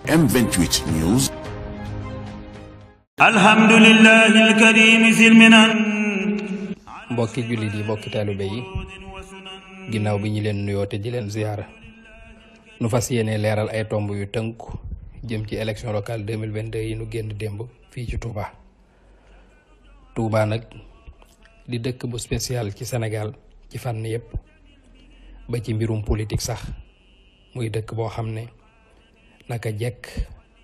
M28 News. alhamdulillahil karim zil minan. mbokki jullit yi mbokki taalibe yi ginnaaw bi ñu leen nuyoo te di leen ziyaara nu fas yéene leeral ay tomb yu tënku jëm ci élection locale 2022 yi nu génn démb fii ci Touba. Touba nag di dëkk bu spécial ci Sénégal ci fànn yépp ba ci mbirum politique sax muy dëkk boo xam ne naka jekk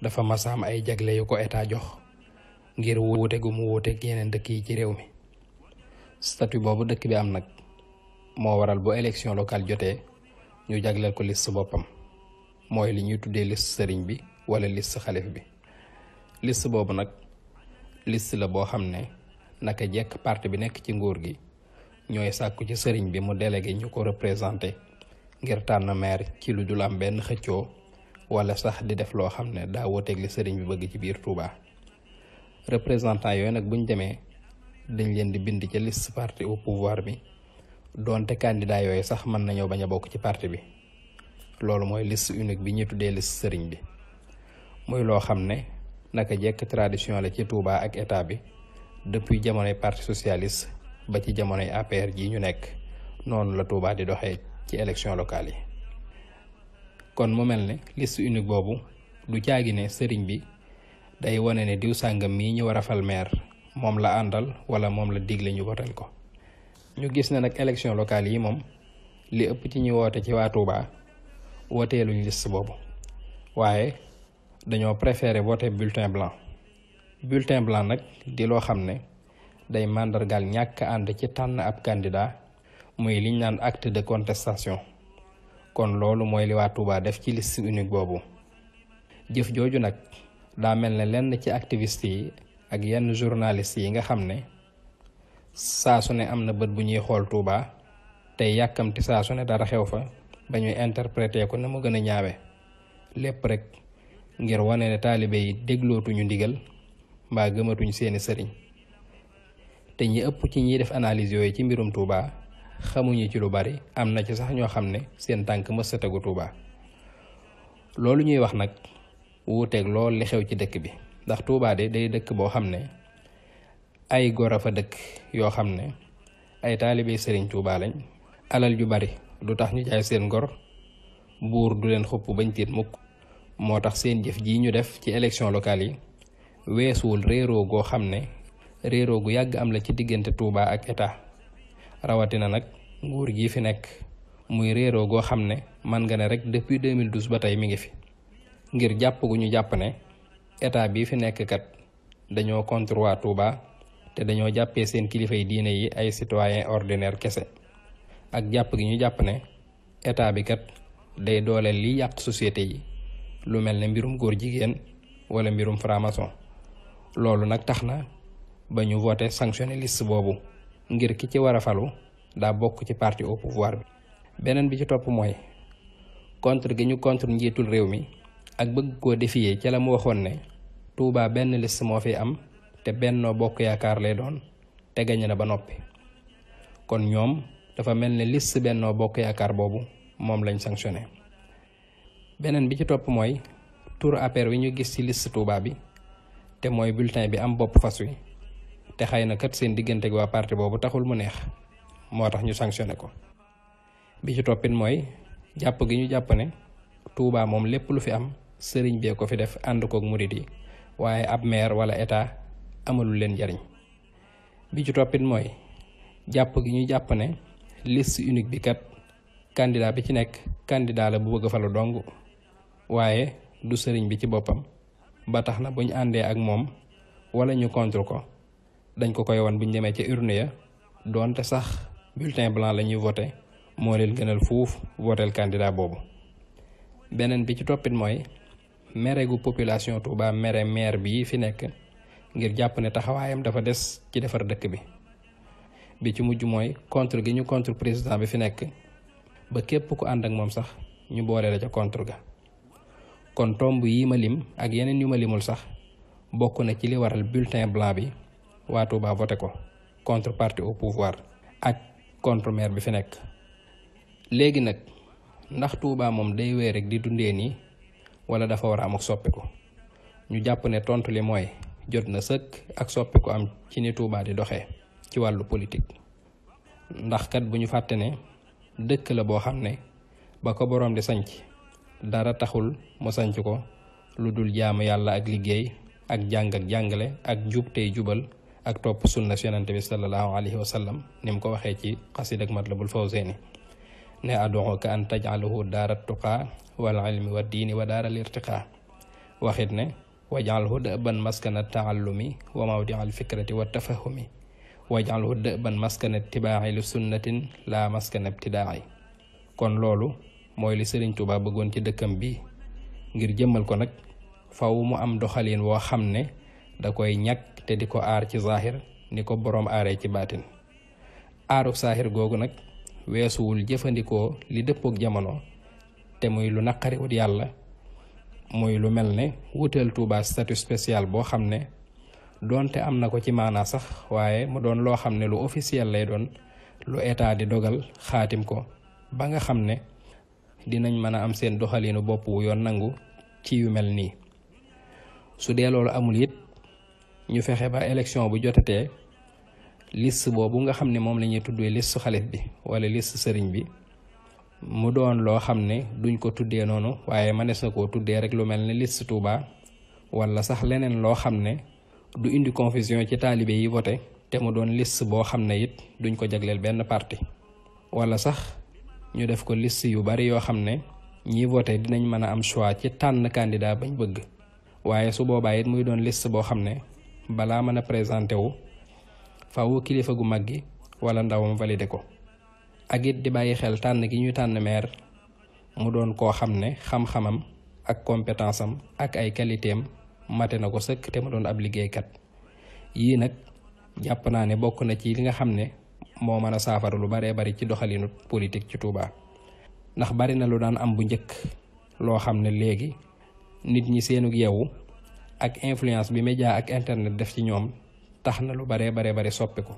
dafa masaam ay jagle yu ko état jox ngir wuute gu mu wuute yeneen dëkk yi ci réew mi. statut boobu dëkk bi am nag moo waral bu élection locale jotee ñu jagleel ko liste boppam mooy li ñuy tuddee liste sëriñ bi wala liste xalif bi. liste boobu nag liste la boo xam ne naka jekk parti bi nekk ci nguur gi ñooy sàkku ci sëriñ bi mu délégué ñu ko représenté ngir tànn maire ci lu dul am benn xëccoo wala sax di def loo xam ne daa wuuteeg li sëriñ bi bëgg ci biir Touba. représentant yooyu nag buñ demee dañ leen di bind ci liste parti au pouvoir bi doonte candidat yooyu sax mën nañoo bañ a bokk ci parti bi. loolu mooy liste unique bi ñu tuddee liste sëriñ bi muy loo xam ne naka jekk tradition la ci Touba ak état bi depuis jamonoy parti socialiste ba ci jamonoy APR ji ñu nekk noonu la Touba di doxee ci élection locale yi. kon mu mel ne liste unique boobu du caagi ne sëriñ bi day wane ne diw sàngam mii ñu war a fal maire moom la àndal wala moom la digle ñu votel ko. ñu gis ne nag élection locale yi moom li ëpp ci ñu woote ci waa Touba wooteeluñ liste boobu waaye dañoo préféré voter bulletin blanc. bulletin blanc nag di loo xam ne day màndargaal ñàkk ànd ci tànn ab candidat muy liñ naan acte de contestation. kon loolu mooy li waa Touba def ci liste unique boobu. jëf jooju nag daa mel ne lenn ci activiste yi ak yenn journaliste yi nga xam ne saa su ne am na bët bu ñuy xool Touba tey yàkkamti saa su ne dara xew fa ba ñuy interpréter ko na mu gën a ñaawe lépp rek ngir wane ne taalibe yi déglootuñu ndigal mbaa gëmatuñ seeni sëriñ. te ñi ëpp ci ñiy def analyse yooyu ci mbirum Touba xamuñu ci lu bari, am na ci sax ñoo xam ne seen tànk mës a tegu Touba. loolu ñuy wax nag wuuteeg lool li xew ci dëkk bi ndax Touba de day dëkk boo xam ne ay gor a fa dëkk yoo xam ne ay taalibe sëriñ Touba lañ. alal ju bari du tax ñu jaay seen ngor, buur du leen xupp bañ tiit mukk. moo tax seen jëf ji ñu def ci élection locale yi weesuwul réeroo goo xam ne réeroo gu yàgg am la ci diggante Touba ak état rawatina nag nguur gi fi nekk muy réeroo goo xam ne man nga ne rek depuis 2012 ba tey mi ngi fi ngir jàpp gu ñu jàpp ne état bii fi nekk kat dañoo contre waa Touba te dañoo jàppee seen kilifay diine yi ay citoyen ordinaire kese ak jàpp gi ñu jàpp ne état bi kat day dooleel li yàq société yi lu mel ne mbirum góor jigéen wala mbirum franc-maçon. loolu nag tax na ba ñu voté sanctionné liste boobu ngir ki ci war a falu daa bokk ci parti au pouvoir bi. beneen bi ci topp mooy contre gi ñu contre njiitul réew mi ak bëgg koo défier ca la mu waxoon ne Touba benn liste moo fi am te Benno Bokk Yaakaar lay doon te gañe na ba noppi. kon ñoom dafa mel ne liste Benno Bokk Yaakaar boobu moom lañ sanctionné. beneen bi ci topp mooy tur APR wi ñu gis ci liste Touba bi te mooy bulletin bi am bopp fas wi te xëy na kat seen diggante gi waa parti boobu taxul mu neex moo tax ñu sanctionné ko. bi ci toppit mooy jàpp gi ñu jàpp ne Touba moom lépp lu fi am sëriñ bee ko fi def ànd koog murit yi waaye ab maire wala état amalul leen njariñ. bi ci toppit mooy jàpp gi ñu jàpp ne liste unique bi kat candidat bi ci nekk candidat la bu bëgg a falu dong waaye du sëriñ bi ci boppam ba tax na buñ àndee ak moom wala ñu contre ko dañ ko koy won buñ demee ca urne ya doonte sax bulletin blanc la ñuy voté moo leen gënal fuuf votel candidat boobu. beneen bi ci toppit mooy mere gu population Touba mere maire bii fi nekk ngir jàpp ne taxawaayam dafa des ci defar dëkk bi. bi ci mujj mooy contre gi ñu contre président bi fi nekk ba képp ku ànd ak moom sax ñu boole la ca contre ga. kon tomb yi ma lim ak yeneen yu ma limul sax bokk na ci li waral bulletin blanc bi waa Touba voté ko contre parti au pouvoir ak contre maire bi fi nekk. léegi nag ndax Touba moom day wéy rek di dundee nii wala dafa war a am ak soppiku. ñu jàpp ne tontu li mooy jot na sëkk ak soppiku am ci ni Touba di doxee ci wàllu politique. ndax kat bu ñu fàtte ne dëkk la boo xam ne ba ko boroom di sanc dara taxul mu sanc ko lu dul jaamu yàlla ak liggéey ak jàng ak jàngale ak jub tey jubal ak topp sunna yonent bi sallallahu alayhi wa sallam ni mu ko waxee ci xasida ak Matlabul Fawzayni ne ad'uka an taj'alahu daarat tuqaa wal ilmi wa diini wa daaral irtiqaa. waxit ne waj'alhu da'ban maskana taallumi wa mawdi'al fikrati wa tafahumi waj'alhu da'ban maskana ittibaa'i li sunnatin la maskana ibtidaa'i. kon loolu mooy li Sëriñ Tuubaa bëggoon ci dëkkam bi. ngir jëmmal ko nag faw mu am doxalin woo xam ne da koy ñàkk te di ko aar ci zaahir ni ko boroom aaree ci baatin. aaruk zaahir googu nag weesuwul jëfandikoo li dëppook jamono te muy lu naqariwut yàlla, muy lu mel ne wutal Touba statut spécial boo xam ne doonte am na ko ci maanaa sax waaye mu doon loo xam ne lu officiel lay doon, lu état di dogal xaatim ko ba nga xam ne dinañ mën a am seen doxalinu bopp wu yoon nangu ci yu mel nii. su dee loolu amul it ñu fexe ba élection bu jotatee liste boobu nga xam ne moom la ñuy tuddee liste xalif bi wala liste sëriñ bi mu doon loo xam ne duñ ko tuddee noonu waaye mënees na koo tuddee rek lu mel ne liste Touba, wala sax leneen loo xam ne du indi confusion ci taalibe yi voté te mu doon liste boo xam ne it duñ ko jagleel benn parti. wala sax ñu def ko liste yu bari yoo xam ne ñi voté dinañ mën a am choix ci tànn candidat bañ bëgg, waaye su boobaa it muy doon liste boo xam ne balaa mën a présenté wu faaw kilifa gu mag gi wala ndawam validé ko. ak it di bàyyi xel tànn gi ñu tànn maire mu doon koo xam ne xam-xamam ak compétence am ak ay qualité am mate na ko sëkk te mu doon ab liggéeykat. yii nag jàpp naa ne bokk na ci li nga xam ne moo mën a saafara lu baree bari ci doxalinu politique ci Touba. ndax bari na lu daan am bu njëkk loo xam ne léegi nit ñi seenug yeewu ak influence bi média ak internet def ci ñoom tax na lu baree bari soppi ko.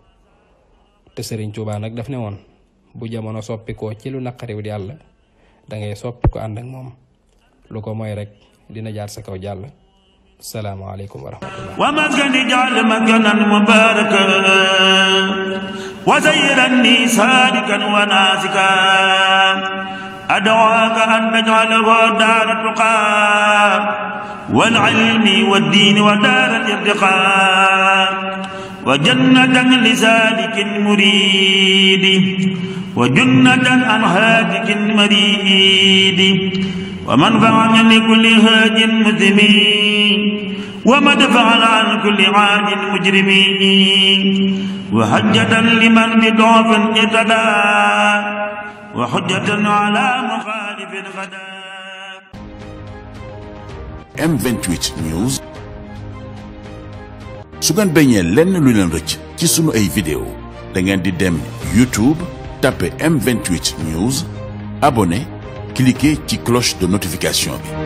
te Sëriñ Touba nag daf ne woon bu jamono soppikoo ci lu naqariwut yàlla da ngay soppi ko ànd ak moom, lu ko mooy rek dina jaar sa kaw jàll. salaamaaleykum wa rahmatullah. wa maskani ja'al maskanan mubarakan wa sayyiran sadikan wa nasikan ad'uka an taj'alahu dar tuqa wal ilmi wad din wa dar irtiqa wa jannatan li salikin muridi wa jannatan an hadikin maridi wa manfa'an li kulli hadin muslimin wa madfa'an an kulli 'adin mujrimin wa hajjatan liman bi da'fin itada wa hujjatan 'ala mukhalifin ghada. M28 News. su ngeen bañee lenn lu leen rëcc ci sunu ay vidéo da ngeen di dem YouTube tapé M28 News, abonné, cliquez ci cloche de notification bi.